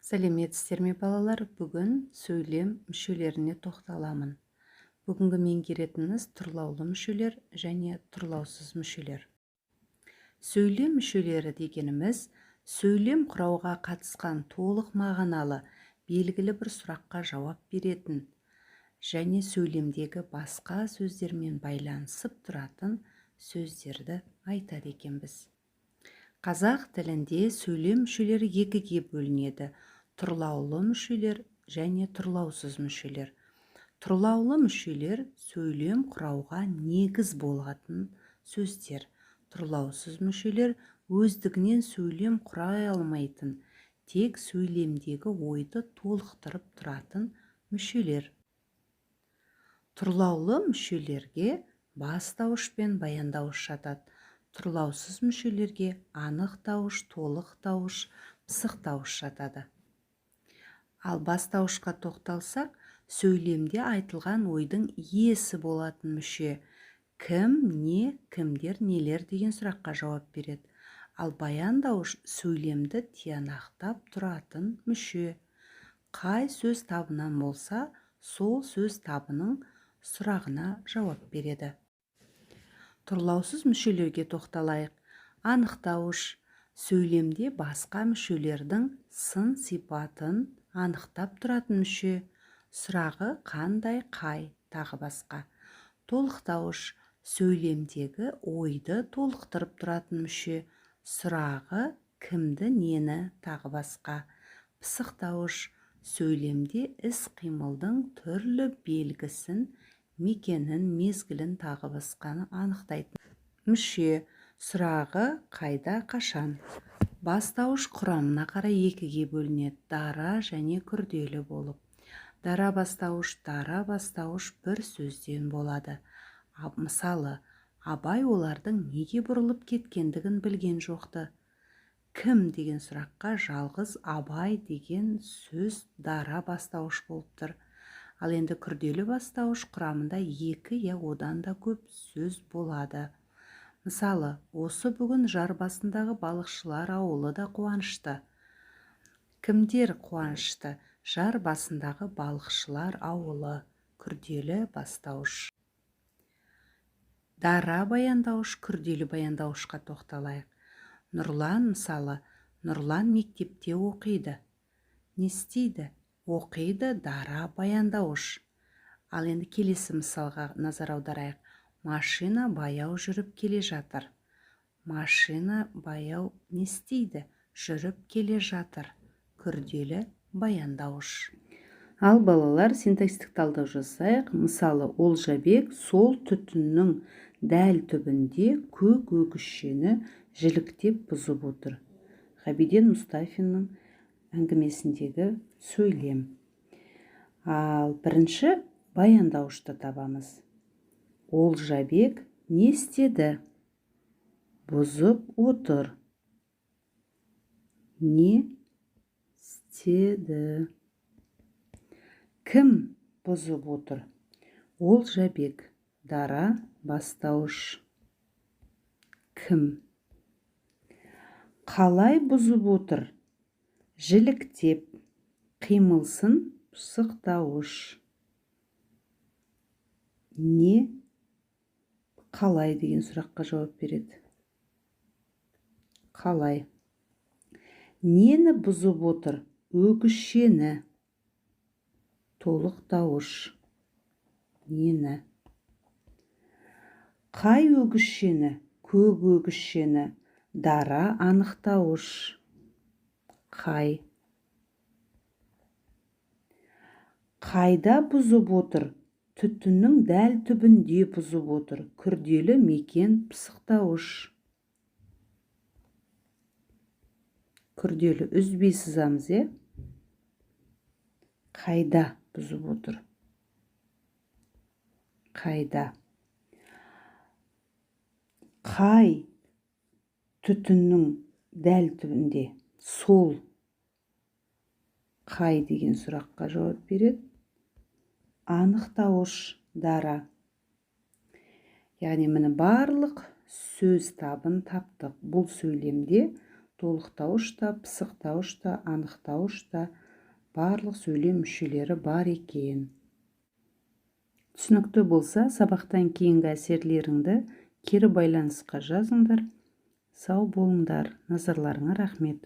Сәлеметсіздер ме, балалар? Бүгін сөйлем мүшелеріне тоқталамын. Бүгінгі меңгеретініміз тұрлаулы мүшелер және тұрлаусыз мүшелер. Сөйлем мүшелері дегеніміз сөйлем құрауға қатысқан толық мағыналы, белгілі бір сұраққа жауап беретін және сөйлемдегі басқа сөздермен байланысып тұратын сөздерді айтады екенбіз. Қазақ тілінде сөйлем мүшелері екіге бөлінеді: тұрлаулы мүшелер және тұрлаусыз мүшелер. Тұрлаулы мүшелер сөйлем құрауға негіз болатын сөздер. Тұрлаусыз мүшелер өздігінен сөйлем құрай алмайтын, тек сөйлемдегі ойды толықтырып тұратын мүшелер. Тұрлаулы мүшелерге бастауыш пен баяндауыш жатады. Тұрлаусыз мүшелерге анықтауыш, толықтауыш, пысықтауыш жатады. Ал бастауышқа тоқталсақ, сөйлемде айтылған ойдың иесі болатын мүше. Кім, не, кімдер, нелер деген сұраққа жауап береді. Ал баяндауыш сөйлемді тиянақтап тұратын мүше. Қай сөз табынан болса, сол сөз табының сұрағына жауап береді. Тұрлаусыз мүшелерге тоқталайық. Анықтауыш сөйлемде басқа мүшелердің сын сипатын анықтап тұратын мүше. Сұрағы қандай, қай, тағы басқа. Толықтауыш сөйлемдегі ойды толықтырып тұратын мүше. Сұрағы кімді, нені, тағы басқа. Пысықтауыш сөйлемде іс-қимылдың түрлі белгісін, мекенін, мезгілін, тағы басқаны анықтайтын мүше. Сұрағы қайда, қашан. Бастауыш құрамына қарай екіге бөлінеді: дара және күрделі болып. Дара бастауыш бір сөзден болады. Мысалы, Абай олардың неге бұрылып кеткендігін білген жоқты. Кім деген сұраққа жалғыз Абай деген сөз дара бастауыш болып тұр. Ал енді күрделі бастауыш құрамында екі я одан да көп сөз болады. Мысалы, осы бүгін жар басындағы балықшылар ауылы да қуанышты. Кімдер қуанышты? Жар басындағы балықшылар ауылы. Күрделі бастауыш. Дара баяндауыш, күрделі баяндауышқа тоқталайық. Нұрлан, мысалы, Нұрлан мектепте оқиды. Не істейді? Оқиды, дара баяндауыш. Ал енді келесі мысалға назар аударайық. Машина баяу жүріп келе жатыр. Машина баяу не істейді? Жүріп келе жатыр. Күрделі баяндауыш. Ал балалар, синтаксистік талдау жасайық. Мысалы, Олжабек сол түтіннің дәл түбінде көк өгізшені жіліктеп бұзып отыр. Ғабиден Мұстафиннің әңгімесіндегі сөйлем. Ал бірінші баяндауышты табамыз. Олжабек не істеді? Бұзып отыр. Не істеді? Кім бұзып отыр? Олжабек. Дара бастауыш. Кім? Қалай бұзып отыр? Жіліктеп. Қимылсын пысықтауыш. Не, қалай деген сұраққа жауап береді. Қалай? Нені бұзып отыр? Өгізшені. Толықтауыш. Нені? Қай өгізшені? Көк өгізшені. Дара анықтауыш. Қай? Қайда бұзып отыр? Түтіннің дәл түбінде бұзып отыр. Күрделі мекен пысықтауыш. Күрделі үзбей сызамыз, е? Қайда бұзып отыр? Қайда? Қай түтіннің дәл түбінде? Сол. Қай деген сұраққа жауап береді. Анықтауыш дара. Яғни міне барлық сөз табын таптық. Бұл сөйлемде Толықтауыш та, пысықтауыш та, анықтауыш та, барлық сөйлем мүшелері бар екен. Түсінікті болса, сабақтан кейінгі әсерлеріңді кері байланысқа жазыңдар. Сау болыңдар, назарларыңа рахмет.